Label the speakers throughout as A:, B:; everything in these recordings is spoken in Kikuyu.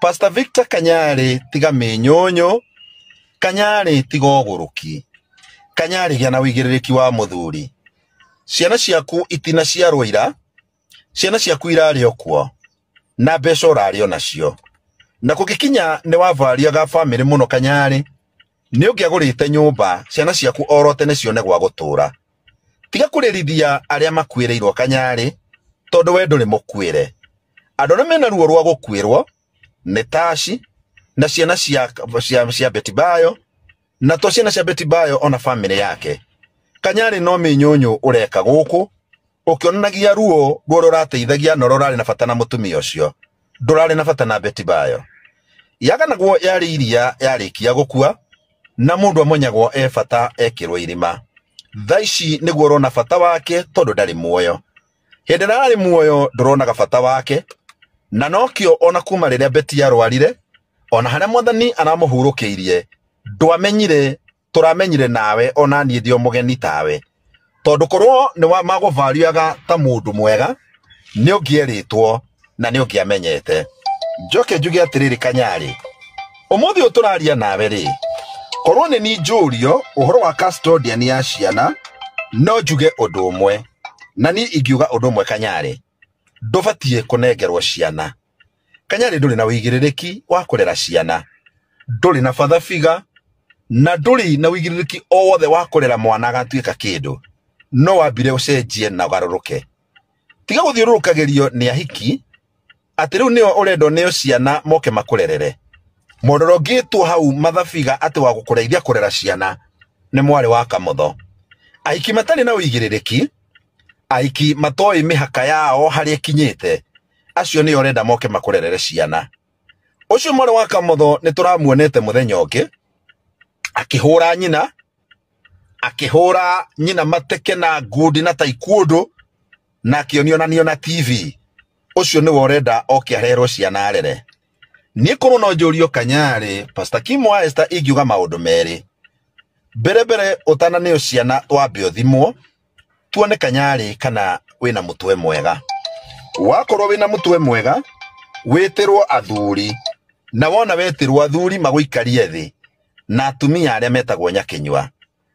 A: Pastor Victor Kanyari tiga mĩnyũnyũ, Kanyari tiga ũgũrũki, Kanyari gĩa na ũigĩrĩrĩki wa mũthuri. Ciana ciaku itinaciarwo ira, ciana ciaku irarĩ o kuo na mbeca ũrarĩ o nacio. Na kũngĩkinya nĩ wavariaga bamĩrĩ mũno Kanyari, nĩ ũngĩagũrĩte nyũmba ciana ciaku oro tene cione gwa gũtũra. Tiga kũrĩrithia arĩa makuĩrĩirwo Kanyari, tondũ we ndũrĩ mũkuĩre. Andũ arĩa mena ruo rwa gũkuĩrwo nĩ Tashi na ciana cia Betty Bayo, na to ciana cia Betty Bayo ona bamĩrĩ yake. Kanyari no mĩnyũnyũ ũreka gũkũ ũkĩonanagia ruo ruo rũrateithagia na ũrĩa ũrarĩ na bata na mũtumia ũcio, ndũrarĩ na bata na Betty Bayo. Yaganagwo yarĩ iria yarĩkia gũkua na mũndũ amonyagwo e bata ekĩrwo irima. Thaa ici nĩguo ũrona bata wake tondũ ndarĩ muoyo. Hĩndĩ ĩrĩa ararĩ muoyo ndũronaga bata wake, na nokĩo ona kuma rĩrĩa Betty arwarire, ona harĩa mwathani aramũhurũkĩirie, ndwamenyire, tũramenyire nawe ona niĩ ndĩ o mũgeni tawe. Tondũ korwo nĩ magũvariaga ta mũndũ mwega, nĩ ũngĩerĩtwo na nĩ ũngĩamenyete. Njoke njuge atĩrĩrĩ Kanyari, ũmũthĩ ũyũ tũraria nawe rĩ, korwo nĩ niĩ njũrio ũhoro wa custodian ya ciana, no njuge ũndũ ũmwe. Na niĩ ingiuga ũndũ ũmwe Kanyari, ndũbatiĩ kũnengerwo ciana. Kanyari ndũrĩ na ũigĩrĩrĩki wa kũrera ciana, ndũrĩ na father figure, na ndũrĩ na ũigĩrĩrĩki o wothe wa kũrera mwana agatuĩka kĩndũ. No wambire ũcenjie na ũgarũrũke. Tiga gũthiũrũrũkagĩrio nĩ ahiki atĩ rĩu nĩo ũrendwo nĩo ciana moke makũrerere. Mũndũ ũrĩa ũngĩtwo hau mathabiga atĩ wa gũkũreithia kũrera ciana nĩ mwarĩ wa Kamotho. Ahiki matarĩ na ũigĩrĩrĩki, ahiki matoĩ mĩhaka yao harĩa ĩkinyĩte, acio nĩo ũrenda moke makũrerere ciana. Ũcio mwarĩ wa Kamotho nĩ tũramuonete mũthenya ũngĩ akĩhũra nyina, akĩhũra nyina mateke na ngundi na taekwondo, na akĩonionanio na TV. Ũcio nĩwe ũrenda oke arerwo ciana arere. Niĩ korwo no njũrio Kanyari, Pastor Kim wa Esther ingiuga maũndũ merĩ. Mbere mbere ũtananeo ciana wambe ũthimwo, tuone Kanyari kana wĩna mũtwe mwega. Wakorwo wĩna mũtwe mwega, wĩtĩrwo athuri, na wona wetĩrwo athuri magũikarie thĩ na atumia arĩa metagwo nyakĩnyua,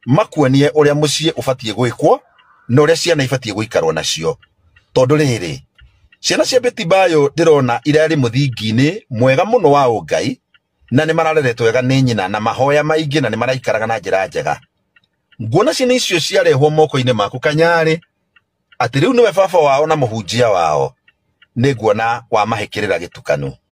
A: makuonie ũrĩa mũciĩ ũbatiĩ gwĩkwo na ũrĩa ciana ibatiĩ gũikarwo nacio. Tondũ rĩrĩ, ciana cia Betty Bayo ndĩrona irarĩ mũthingi-inĩ mwega mũno wa ũngai, na nĩ marareretwo wega nĩ nyina na mahoya maingĩ na nĩ maraikaraga na njĩra njega. Nguona ciana icio ciarehwo moko-inĩ maku Kanyari, atĩ rĩu nĩwe baba wao na mũhunjia wao, nĩ nguona wamahĩkĩrĩra gĩtukanu.